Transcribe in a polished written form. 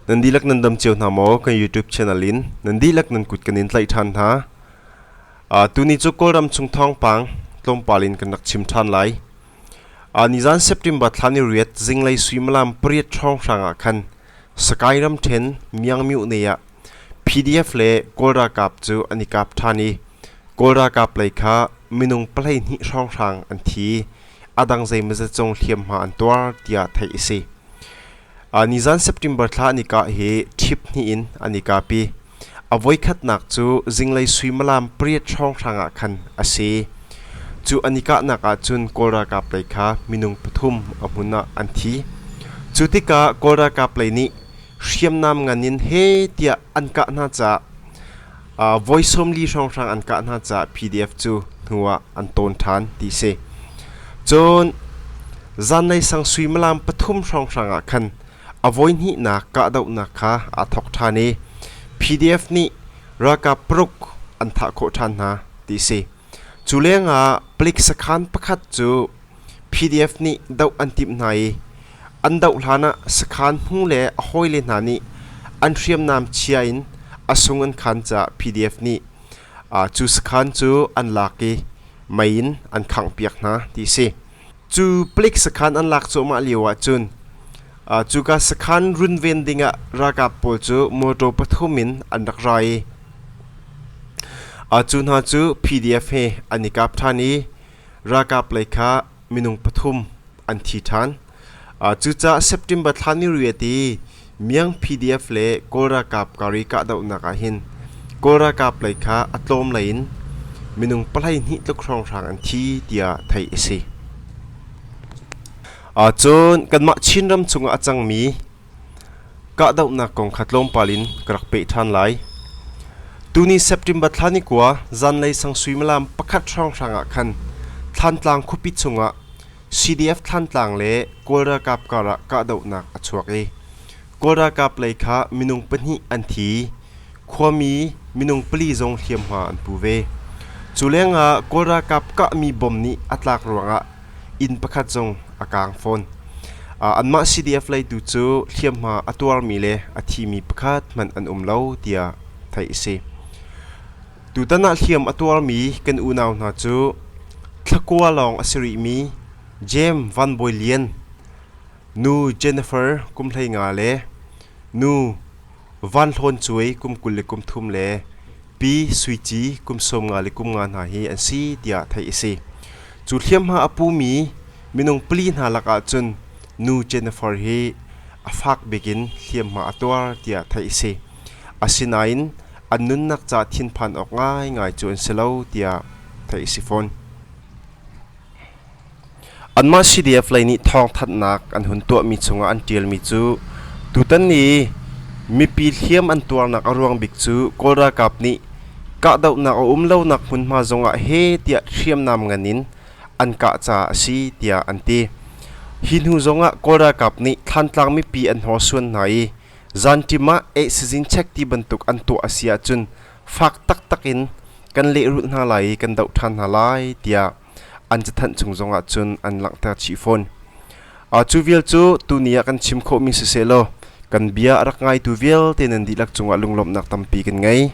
Nan dihlak nan dam cio hna maw? Kan YouTube channel in nan dihlak nan kut kan in tlaih ṭhan hna. Tuni cu Kawlram chung thawngpang tlawmpal in kan rak chim ṭhan lai. Nizan September thla ni riat zinglei suimilam pariat hrawnghrang ah khan Sakai ramṭhen Myangmyuh ah PDF le Kawl ralkap cu an i kap ṭhan i Kawl ralkap lei kha minung 12 hrawnghrang an thi. A dang zeimawzat zong hliamhma an tuar tiah theih a si. Nizan September thla an i kah hi ṭhip hnih in an i kap i a voikhatnak cu zinglei suimilam pariat hrawnghrang ah khan a si. Cu an i kahnak ah cun Kawl ralkap lei kha minung pathum a hmun ah an thi. Cu tikah Kawl ralkap lei nih hriamnam ngan in he tiah an kah hna caah voi 40 hrawnghrang an kah hna caah PDF cu hnu ah an tawn ṭhan ti si. Cun zanlei sang suimilam pathum hrawnghrang ah khan a voihnihnak kahdohnak kha aa thawk ṭhan i PDF nih ralkap paruk an thah khawh ṭhan hna ti si. Cu lengah palik sakhan pakhat cu PDF nih doh an timh hna i an doh hlan ah sakhan hnu le a hawile hna nih an hriamnam chia in a sung an khan caah PDF nih cu sakhan cu an lak i mei in an khanghpiak hna ti a si. Cu palik sakhan an lak cuahmah lio ahcun cuka sakhan runven dingah ralkap pawl cu mawṭaw pathum in an rak ra i cu hna cu PDF he an i kap ṭhan i ralkap lei kha minung pathum an thi ṭhan. Cucaah September thla ni riat i Myang PDF le Kawl ralkap kar i kahdohnak ah hin Kawl ralkap lei kha a tlawm lei in minung 12 tluk hrawnghrang an thi tiah theih a si. Cun kanmah Chinram chungah a cangmi kahdohnak kong kha tlawmpal in ka rak peh ṭhan lai. Tuni September thla ni kua zanlei sang suimilam pakhat hrawnghrang ah khan Thlantlang khuapi chungah CDF Thlantlang le Kawl ralkap karah kahdohnak a chuak i Kawl ralkap lei kha minung pahnih an thi. Khuami minung pali zong hliamhma an pu ve. Cu lengah Kawl ralkap kahmi bom nih a tlak ruangah inn pakhat zong a kaang fawn. Anmah CDF lei tu cu hliamhma a tuarmi le a thimi pakhat hmanh an um lo tiah theih a si. Tutan ah hliam a tuarmi kan unau hna cu thlakua lawng a si rihmi James Van Bawi Lian, nu Jennifer kum 15 le nu Van Hlawn Cuai kum 23 le Pi Sui Ci kum 53 hna hi an si tiah theih a si. Cu hliamhma a pumi minung pali hna lakah cun nu Jennifer hi a fak bik in hliamhma a tuar tiah theih a si. Asinain an nunnak ca thinphan awk ngaingai cu an si lo tiah theih a si fawn. Anmah CDF lei nih thawngthanhnak an hun tuahmi chungah an ṭialmi cu tutan i mipi hliam an tuarnak a ruang bik cu Kawl ralkap nih kahdohnak a um lonak hmunhma zongah he tiah hriamnam ngan in an kah caah a si tiah an ti. Hi hnu zongah Kawl ralkap nih Thlantlang mipi an hnorsuan hna i zanṭim ah eh-sizin check ti bantuk an tuah a si ahcun fak taktak in kan lehrulh hna lai i kan doh ṭhan hna lai tiah an cathanh chung zongah cun an langhter chih fawn. Cu vial cu tuni ah kan chim khawhmi siseh law kan bia a rak ngaitu vialte nan dihlak cungah lunglawmhnak tampi kan ngei.